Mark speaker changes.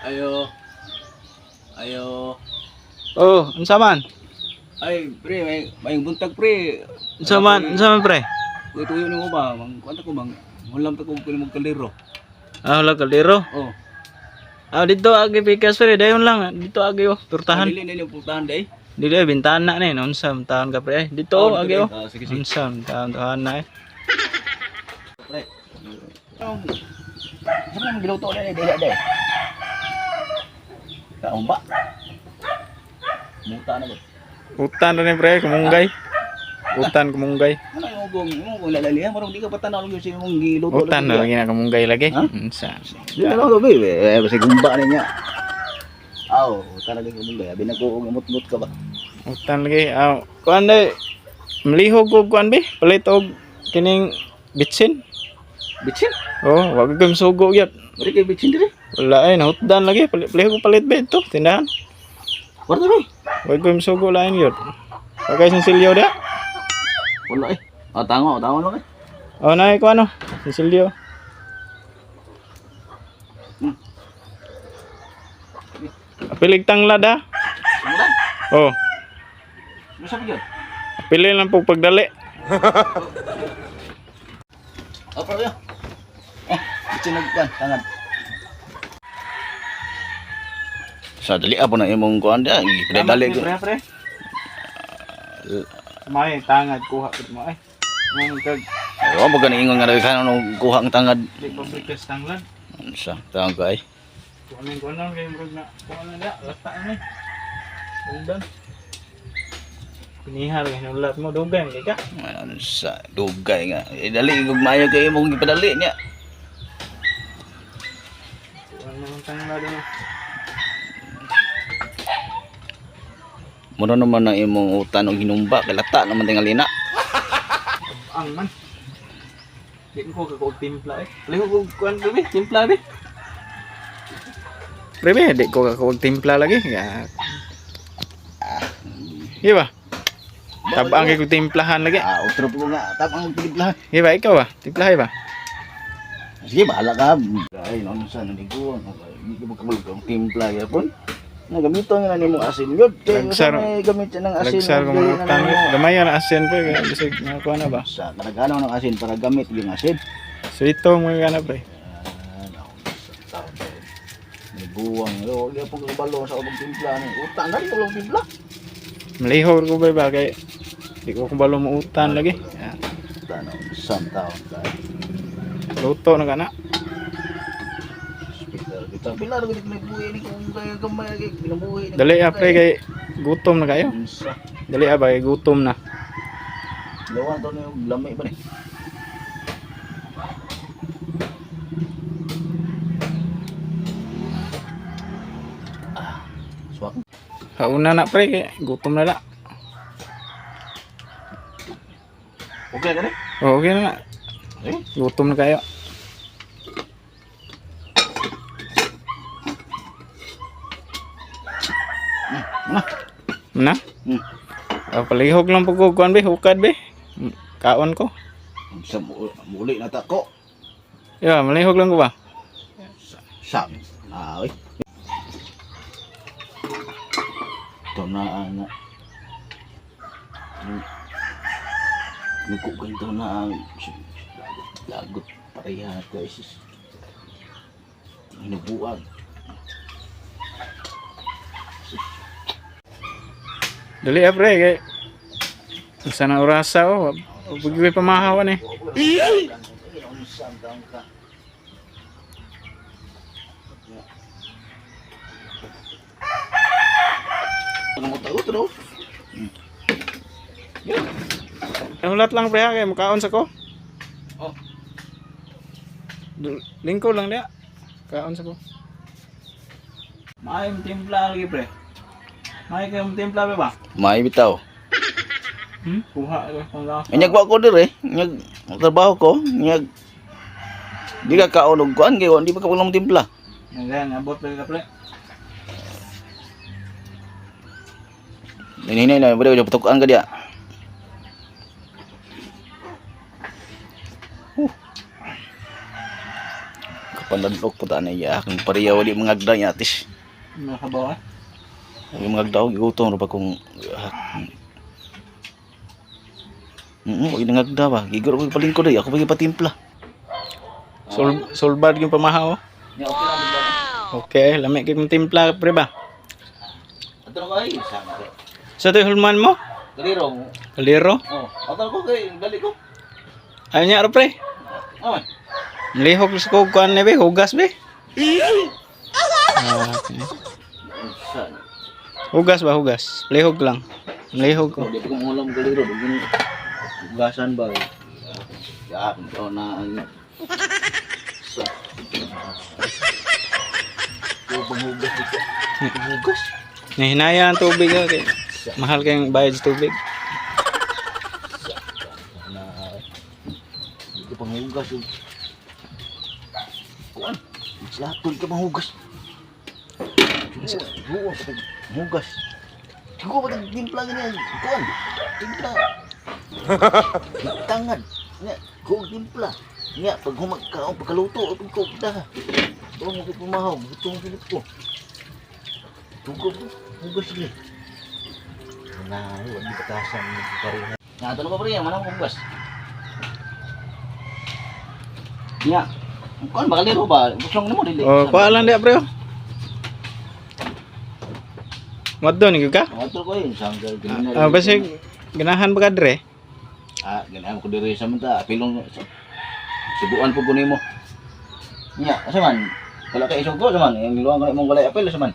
Speaker 1: Ayo. Ayo.
Speaker 2: Oh, unsa man?
Speaker 1: Ay, pre, may buntag, pre.
Speaker 2: Unsa man? Unsa man, pre?
Speaker 1: Kuy tuyo nimo ba? Mang kuan ta ko mang hulam ta ko kuno mong kaldero.
Speaker 2: Ah, wala kaldero.
Speaker 1: Oh.
Speaker 2: Ah, dito agi pikas, pre, dayon lang. Dito agi oh, turtahan.
Speaker 1: Dili dili pultahan day.
Speaker 2: Dili ay bintana ni, unsa man taon ka, pre? Ay, dito oh, agi oh.
Speaker 1: Ah, sige sige.
Speaker 2: Unsa man taon taon na eh.
Speaker 1: Pre. Sa man giluto na ni dili day. Kaon ba? Muta na ba?
Speaker 2: Utan na ni, pre, kumunggay. Utan kumunggay.
Speaker 1: Ano yung ugong imong lalalihan marong di ka patanaw lang yung sa imong giluto.
Speaker 2: Utan na lagi na kumunggay lagi.
Speaker 1: Ha?
Speaker 2: Unsa?
Speaker 1: Di na lang gabi. Eh, basta gumba na niya. Aw, talaga gumunggay. Abi na ko og mutmut ka ba?
Speaker 2: Utan lagi. Ah, kuan day. Mlihog og kuan be, palit og kining bitsin.
Speaker 1: Bitsin.
Speaker 2: Oh, wag ko sugo gyud.
Speaker 1: Bari kay bitsin dire.
Speaker 2: Wala ay nahutdan lagi. Palit ko palit be ito, tindahan.
Speaker 1: Kwarta ba?
Speaker 2: Wag ko sugo lain gyud. Pagay sinsilyo da.
Speaker 1: Wala eh. Ah, tango, tango lang eh.
Speaker 2: Oh, nay ko ano? Sinsilyo. Apilig tanglad ah.
Speaker 1: Wala.
Speaker 2: Oh,
Speaker 1: Ano sabi yun?
Speaker 2: pili lang po pagdali.
Speaker 1: Ah, pero yun. Eh, bitsin nagkuan, tangan. Sa dali pa na imong kuan dia, ipinadali ko.
Speaker 2: Pre, pre. May tangad kuha pud mo ay. Mong kag
Speaker 1: Ay, wa mo gani ingon nga nagkanon og kuha ang tangad.
Speaker 2: di pa brikas tanglad.
Speaker 1: Unsa, tawag ka ay.
Speaker 2: Kuha na kuha na kay murag na kuha na da lata na. Undang. Pinihar kay hinulat mo dugay man kay ka.
Speaker 1: Unsa, dugay nga. Eh, dali ug maayo kay imong gipadali niya.
Speaker 2: Kuha na ang tanglad ano.
Speaker 1: Mura naman ang imong utan og hinumba kay lata naman tingali na.
Speaker 2: Ang man. Di ko kag timpla eh. Liho ko kuan pre, timpla be. Pre be, di ko kag timpla lagi. Ya. Iya ba? Tabang kay kog timplahan lagi.
Speaker 1: Ah, utro po nga. Tapang magpiliblahan.
Speaker 2: Iya ba ikaw ba? Timplahay ba?
Speaker 1: Sige, bahala ka. Ay, noon sa naniguan. Hindi ka magkabulog ang timpla yapon. Nagamito nga na nimo asin yun. Kaya
Speaker 2: Lagsar.
Speaker 1: sa may gamit siya ng asin.
Speaker 2: Lagsar ko
Speaker 1: dili
Speaker 2: mga
Speaker 1: na
Speaker 2: utang.
Speaker 1: nimo.
Speaker 2: Gamay na asin pre, kaya bisag nakuha na ba?
Speaker 1: Sa karagano ng asin para gamit yung asin.
Speaker 2: So ito mga gana pre.
Speaker 1: Ah, naku, sa taon tayo. Naniguan. Yo, wag po kabalo sa ubang timpla ni. Utang na rin ubang timpla.
Speaker 2: Malihor ko ba ba kay di ko kabalo mo utan lagi. Ya.
Speaker 1: Tanaw, sa taon tayo.
Speaker 2: Luto na kana.
Speaker 1: Hospital. Kita pila ra gud may buhi ni kung kaya gamay kay binabuhi ni.
Speaker 2: Dali ah pre kay gutom na kayo.
Speaker 1: Unsa?
Speaker 2: Dali ah ba kay gutom na.
Speaker 1: Lawan to na yung lamay ba ni? Ah, swak.
Speaker 2: Hauna na pre kay gutom na la.
Speaker 1: Okay ka ni?
Speaker 2: Oh, okay na na.
Speaker 1: Eh,
Speaker 2: Gutom na kayo.
Speaker 1: na.
Speaker 2: Na?
Speaker 1: Hmm.
Speaker 2: Ah, palihog lang po ko kuan be, hukad be. Kaon ko.
Speaker 1: Sa muli na ta ko.
Speaker 2: Ya, malihog lang ko ba?
Speaker 1: Sam. Ah, oy. Ito na ana. Nuko ganito na ang lagot, lagot pareha guys. Hinubuan.
Speaker 2: Dali ah pre kay Sa na orasa oh. Pag pamahawan eh. Hulat lang pre ha, kay mukaon sa ko.
Speaker 1: Oh.
Speaker 2: Lingko lang dia. Kaon sa ko. May timpla lagi pre. May kay timpla pre ba?
Speaker 1: May bitaw.
Speaker 2: Kuha ko pang
Speaker 1: Nyag wa ko dire, nyag trabaho ko, nyag di ka kaon og kuan kay di pa ka walang timpla.
Speaker 2: Yan, abot pa ka pre.
Speaker 1: Hinay na, pwede ko patukan ka diya. Panladlok po ta na iya akong pareha wali mga agda niya atis.
Speaker 2: Nakabawa.
Speaker 1: Ang mga agda gigutom ra pa kung wag nang agda ba. Giguro ko palingkod ay ako pa gipatimpla.
Speaker 2: Sulbad yung pamahaw.
Speaker 1: Nya okay ra ba?
Speaker 2: Okay, lami kay mong timpla pre ba.
Speaker 1: Ato na kay sama kay.
Speaker 2: Sa to hulman mo?
Speaker 1: Kaliro.
Speaker 2: Kaliro.
Speaker 1: Oh, ato ko kay dali ko.
Speaker 2: Ay nya ra pre.
Speaker 1: Oh.
Speaker 2: Lihok sa ko kuan ni be, hugas be. Ah, okay.
Speaker 1: Sa
Speaker 2: Hugas ba hugas? Lihok lang. Lihok ko.
Speaker 1: Di pa ko ulam kaliro, dugin hugasan ba. Ya, ko na sa. Ko panghugas dito. Hugas.
Speaker 2: Nahinaya ang tubig ah, kay mahal kayong bayad sa tubig.
Speaker 1: Na dito panghugas yung kuan. Slaton ka panghugas. Huwa ka panghugas. Tigo ba timpla ganyan? Kuan. Timpla. Tangan. Nya, ko timpla. Nya pag humag ka pagkaluto pag ko da. Tuwa mo kay pumahaw, gusto mo pilit ko. Tugo ko, hugas sige. Na, wala di katasan ni pareha. Nga tulo ka pre, manang hugas. Nya, kuan ba kaliro ba? Gusto mo dili.
Speaker 2: Oh, kuha lang di pre. Oh. Madto ni ka?
Speaker 1: Ato ko yun, sanggal ganyan.
Speaker 2: Ah, basta ganahan ba ka dire?
Speaker 1: Ah, ganahan ko diri sa mata, pilong subuan po ko nimo. Nya, asa man? Wala kay isugo sa man, ang niluwang ko na imong walay apel sa man.